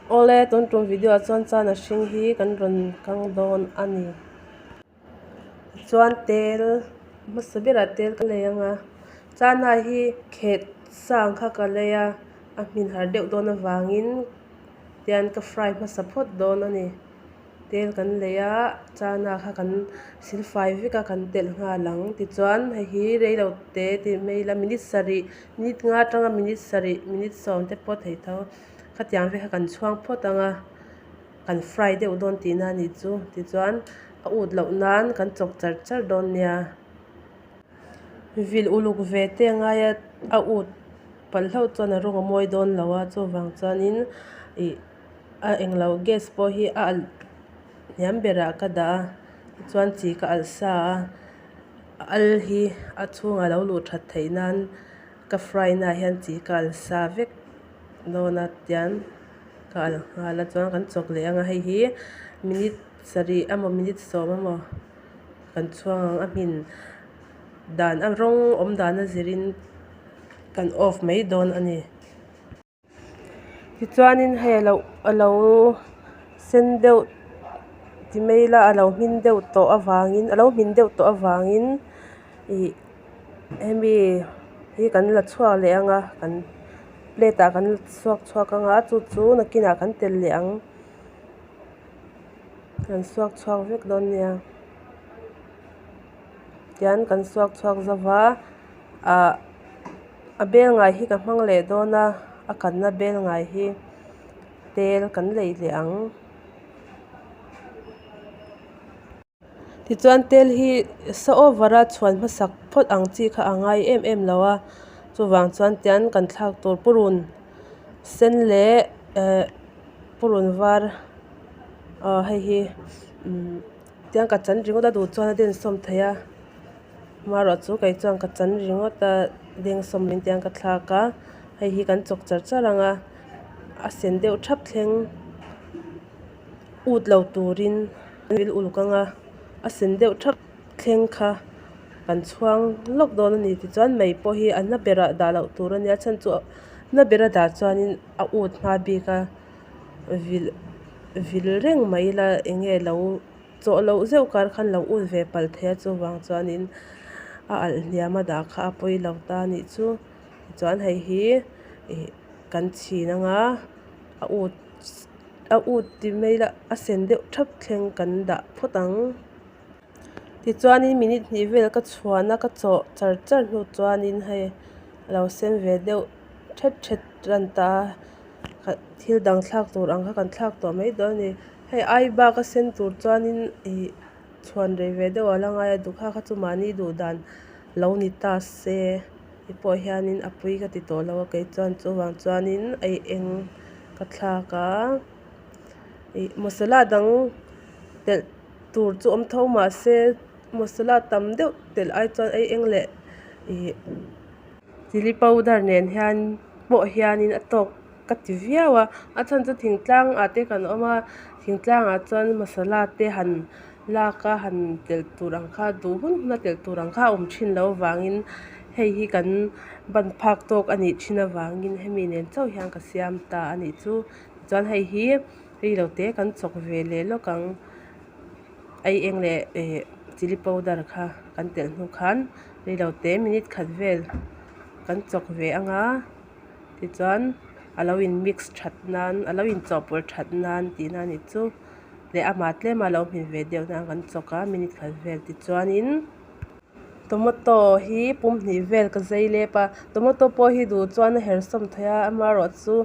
Awle tun tum video ah chuan chana hring hi kan rawn kang dawn a ni. Tichuan tel hmasa berah tel ka lei ang a, chana hi khet sa ang kha ka lei a, a hmin har deuh dawn avangin tian ka fry hmasa phawt dawn a ni. Tel kan lei a chana kha kan silfai vek a kan telh nghal ang tichuan hei hi reilo te tih mai ila minute sarih minute nga atanga minute sarih minute sawm te pawh theih tho khatiang vel kha kan chhuang phawt ang a kan fry deuh dawn tihna a nih chu tichuan a ut loh nan kan chawk char char dawn nia vil uluk ve te a ngai a a ut palh hlauh chuan a rawng a mawi dawn lo a chuvang chuanin ih. A englo gas pawh hi a alh hniam berah ka dah a tichuan chi ka alh sa a a al hi a chhungah lo luh that theih nan ka fry naah hian chi ka alh sa vek dawn a tian ka alh nghal a chuan kan chawk leh ang a hei hi minute sarih emaw minute sawm emaw kan chhuang ang a hmin dan a rawng awm dan a zirin kan off mai dawn a ni. Tichuanin hei a lo a lo sen deuh ti mai ila a lo hmin deuh tawh avangin a lo hmin deuh tawh avangin ih hemi hi kan la chhuak leh ang a kan plate ah kan la chhuak chhuak ang a chu chu nakinah kan telh leh ang kan suak chhuak vek dawn nia tian kan suak chhuak zo va ah. A bel ngai hi ka hmang leh dawn a a kanna bel ngai hi tel kan lei leh ang. Tichuan tel hi sa over a chhuan hmasak phawt ang chi kha a ngai em em lo a chuvang chuan tian kan thlak tur purun sen leh eh purun var aw hei hi umm tiang ka chan ringawt a duh chuan a densawm thei a. Hmarawh chu kei chuan ka chan ringawt a dengsawm min tiang ka thlak a hei hi kan chawk char char ang a a sen deuh thap thleng ut lo turin vil uluk ang a a sen deuh thap thleng kha kan chhuang lawk dawn a ni tichuan mei pawh hi a na berah dah loh tur a nia chhan chu na bera dah chuanin a ut hma bik a vil vil reng mai ila eng nge lo. Chawh loh zeuh kar khan lo ut ve palh thei a chuvang chuanin a alh hniam a dah kha a pawi lo ta a nih chu tichuan hei hi ih kan chhin ang a a ut a ut ti mai ila a sen deuh thap thleng kan dah phawt ang tichuanin minute hnih vel ka chhuan a ka chawh char char hnu chuanin hei a lo sen ve deuh thet thet tan ta a thil dang thlak tur ang kha kan thlak tawh mai dawn a ni. Hei ai bak a sen tur chuanin ih chhuan rei ve deuh a la ngai a dukha kha chu mahni duh dan lo ni ta se ti pawh hianin a pui ka ti tawh lo a kei chuan chuvang chuanin ei eng ka thlak a ih masala dang telh tur chu awm tho mahse masala tam deuh telh ai chuan ei eng leh ih chilli powder nen hian pawh hianin a tawk. Ka ti viau a, a chhan chu thingtlang ah te kan awm a, thingtlang ah chuan masala te han lak a han telh tur ang kha duh hun hun a telh tur ang kha a awm thin loh avangin hei hi kan ban phak tawk a nih thin avangin hemi nen chauh hian ka siam ta a nih chu tichuan hei hi rei lo te kan chawk ve leh lawk ang ei eng leh eh chilli powder kha kan telh hnu khan rei lo te minute khat vel kan chawk ve ang a. Tichuan a lo in mix that nan a lo in chawhpawlh that nan tihna a nih chu leh amah tlem a lo hmin ve deuh nan kan chawk a minute khat vel tichuanin tomato hi pum hnih vel ka zai lep a tomato pawh hi duh chuan a hersawm thei a amaherawhchu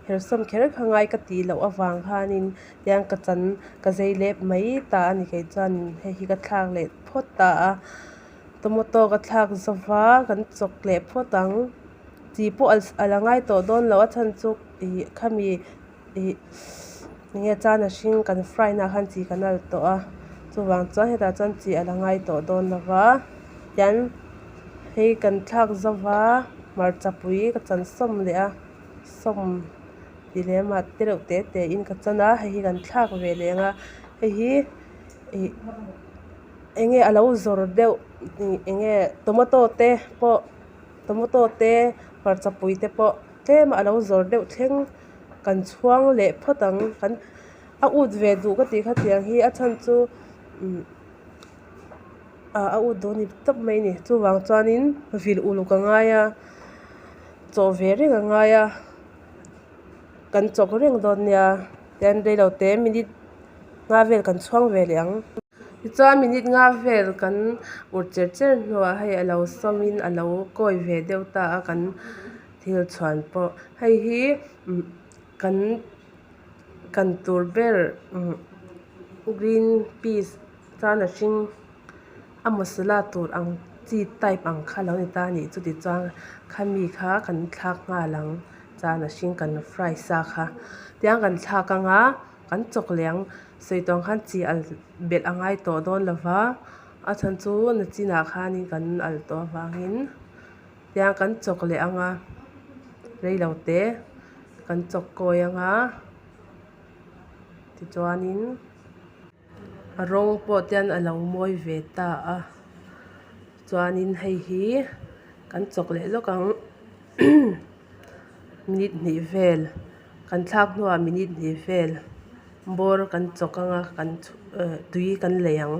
hersawm kher kha ngai ka tih loh avang khanin tiang ka chan ka zai lep mai ta a ni kei chuanin hei hi ka thlak leh phawt ta a tomato ka thlak zova kan chawk leh phawt ang. Chi pawh a la ngai tawh dawn lo a chhan chu ih khami ih enge chana hring kan fry na ah khan chi kan alh tawh a chuvang chuan hetah chuan chi a la ngai tawh dawn lo va tian hei kan thlak zo va hmarcha pui ka chan sawm leh a sawm tih lem ah te reuh te te in ka chan a hei hi kan thlak ve leh ang a hei hi ih enge a lo zawr deuh enge tomato te pawh. Tomato te hmarcha pui te pawh tlem a lo zawr deuh thleng kan. Kan chhuang leh phawt ang kan a ut ve duh ka tih kha tiang hi a chhan chu umm ah a ut duh a ni tawp mai a ni chuvang chuanin vil uluk a ngai a chawh ve reng a ngai a kan chawk reng dawn nia tian reilote minute nga vel kan chhuang ve leh ang. Tichuan minute nga vel kan ur cher cher hnuah hei a lo sawmin a lo kawi ve deuh ta a kan thil chhuan pawh hei hi umm kan kan tur ber umm green peas chuan a hring a masala tur ang chi type ang kha lo ni ta a nih chu tichuan khami kha kan thlak nghal ang chuan a hring kan fry sa kha tiang kan thlak anga kan chawk leh ang sawi tawng khan chi al belh a ngai tawh dawn lo va a chhan chu nachinah khanin kan al tawh avangin tiang kan chawk leh anga reilo te kan chawk kawi anga tichuanin. A rawng pawh te hian a lo mawi ve ta a chuanin hei hi kan chawk leh lawk ang minute hnih vel kan thlak hnuah minute hnih vel bawr kan chawk anga kan eh tui kan lei ang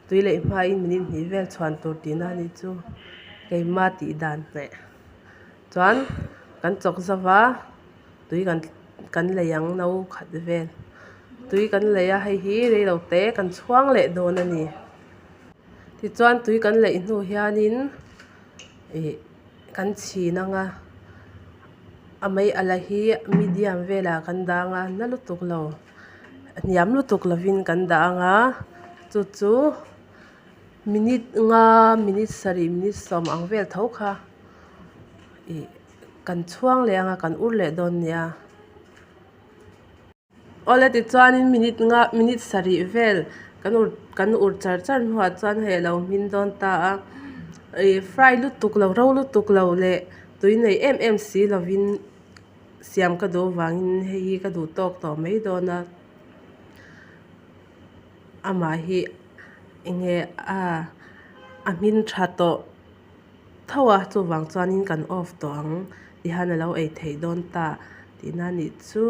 tui leih hmain minute hnih vel chhuan tur tihna a nih chu keima tih dan hmeh chuan kan chawk zova. Tui kan kan lei ang no khat vel tui kan lei a hei hi reilo te kan chhuang leh dawn a ni tichuan tui kan leih hnu hianin ih kan chhin ang a a mei alh hi medium velah kan dah ang a na lutuk lo hniam lutuk lovin kan dah ang a chu chu minute nga minute sarih minute sawm ang vel tho kha ih. Kan chhuang leh anga kan ur leh dawn nia. Awle tichuanin minute nga minute sarih vel kan ur kan ur char char hnuah chuan hei a lo hmin dawn ta a ih fry lutuk lo ro lutuk lo leh tui nei em em si lovin siam ka duh avangin hei hi ka duh tawk tawh mai dawn a amah hi eng nge a a hmin tha tawh. Tho a, chuvang chuanin kan off tawh ang tihian a lo ei theih dawn ta tihna a nih chu.